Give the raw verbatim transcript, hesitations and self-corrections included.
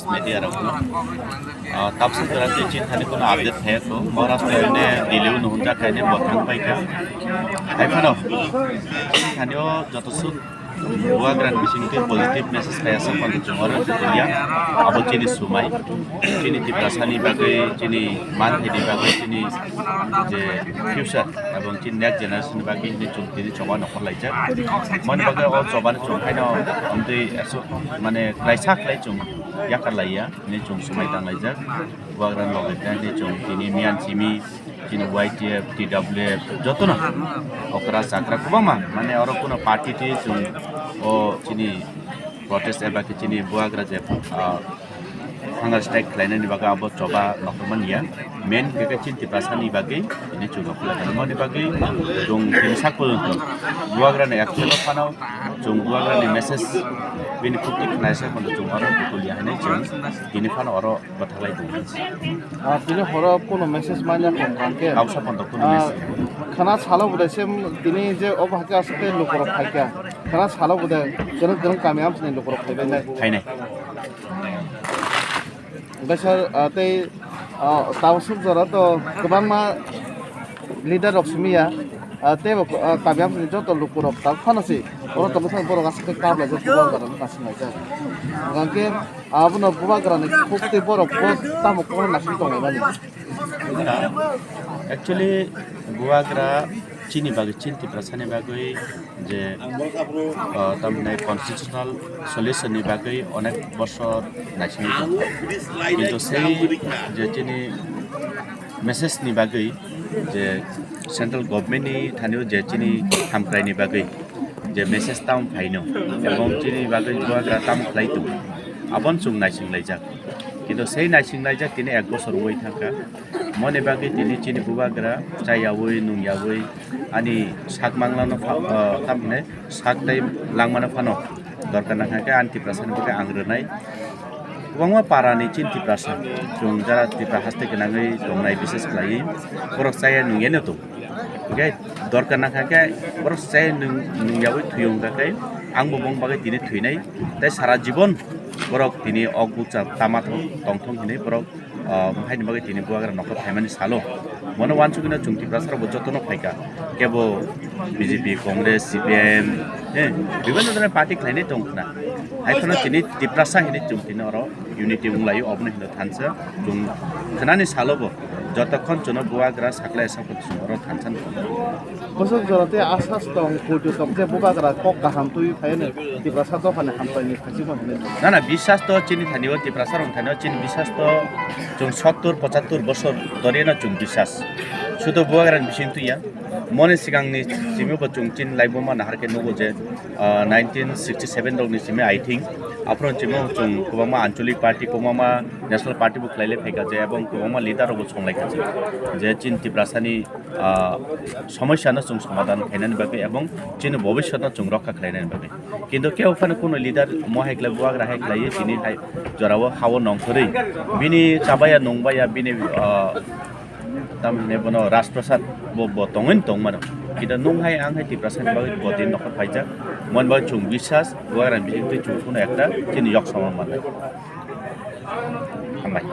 Media rok no. Ah, tabuk sung jora twi chini thani kono update phai kho. Maharashtra ne Delhi o nuhunjak khaini bo thang pai kha. Hai phano chini thani o joto suk buagra ni bising twi positive message phai asa kono chwng oro khuya. Abo chini sumai. Chini Tiprasa ni bagwi, chini manthai ni bagwi, chini je future, abo chini next generation ni bagwi hwnwi chwng tini choba nokhor laijak. Moni bagwi o choba ni chwng haino amtwi aso mane klaisa khlai chwng yakar laiya. Hwnwi chwng swmai tanglaijak. Buagra loge khe hwnwi chwng tini miyan simi, chini Y T F, T W F, jotono okra chakra kwbangma, mane oro kuno party twi chwng o chini protest eba khe chini buagra je, ah, hunger strike khlainani bagwi abo choba nokhormani ya. Main khe khe chini Tiprasa ni bagwi tini chwng nokhorlaimani. Moni bagwi chwng tini sak porjonto buagra ni actual phano chwng buagra ni message bini khukti khnaisa kono chwng oro kulia hwnwi chwng tini phano oro bwthaklai tongo. Ah, tini horo kuno message manya kho hwnkhe. Kau sa pondo kuno Ah, message. Khana salo budai se tini je obo hakhe aswk tei lukurok phaikha. Khana salo budai kwrwng kwrwng kami amchini lukurok phaibai nai. Phainai. Hwnkhe sir, ah, tei, ah, tabuk suk jora to kwbangma leader rok simi ya. Ah, tei bo, ah, kami amchini joto lukurok tabuk phano se oro tongwi thang borok aswk khe kap laijak, borok jora no nasinglai jak. Hwnkhe abono bubagrani khuk tei borok bo tamo kokno naising tonglaimani. Actually, bubagra chini bagwi, chini Tiprasani bagwi je, ah, tamni constitutional solution ni bagwi onek bosor naisingwi tongo. Kintu sei je chini message ni bagwi je central government ni thani o je chini hamkrai ni bagwi je message tamo phaino, ebong chini bagwi bubagra tamo khlai tongo, aboni chwng naising laijak. Kintu sei naising laijak tini ek bosor wngwi thangkha. Moni bagwi tini chini bubagra chayawi nungyawi ani sak manglano pha-, ah, tamhinai sak tei langmano phano dorkar nangkha khe ani Tiprasani bagwi ang rwnai. Kwbangma parani chini Tiprasa, chwng jara Tipra haste gwnangwi tongnai, bises khlaiwi borok chaya nungyano tong. Hwnkhe dorkar nangkha khe borok chaya nung-, nungyawi thwiyo wngkha khe angbo bong bagwi tini thwinai tei sara jibon borok tini ok bukcha tama thok tongthok hinwi borok, ah, haini bagwi tini bubagra nokhor phaimani salo. Bono uansukgwino chwng Tiprasarokbo jotono phaikha. Kebo B J P, Congress, C P I M, he, bibhinno dhoroner party khlainai tong khna. Hai phano tini Tiprasa hinwi chwng tini oro unity wnglaio, obono hino thansa. Chwng khnani salobo jotokhon chwngno bubagra saklai saphuru chwng oro thansa wngkha. Bwswk jora tei asas tong, puitu tong khe bubagra kok kaham twiwi phaiwi Tiprasa dophani hamkraini thangchikma hwnwi. Na, na, biswas to chini thani o, Tiprasa rok thani o chini biswas to chwng sottur pochattur bosor dhori no chwng biswas. Sudo bubagra ni bising twi ya. Moni swkang ni simi bo chwng chini laibuma nahar khe nugo je, ah, nineteen sixty seven rok ni simi, I think. Aphuru chini chwng kwbangma Anchalik party, kwbangma National Party bo khlai le phaikha je, ebong kwbangma leader rok bo song lai kha je, je chini Tiprasa ni ah, somosya no chwng somadhan khainani bagwi ebong chini bobishyot no chwng rokha khlainani bagwi. Kintu kebo phano kuno leader mo hai khlai, bubagra hai khlaiwi tini hai jorao hao nongkhorwi bini chabaya nungbaya bini, ah, tamhinai bono Rajprasad bo, bo tongwi tongmano. Kintu nung hai ang hai Tiprasani bagwi bo tini nokhor phaijak. Mon bagwi chwng biswas, bubagrani bisingtwi chwng kuno ekta chini yok samung mannai. Hambai.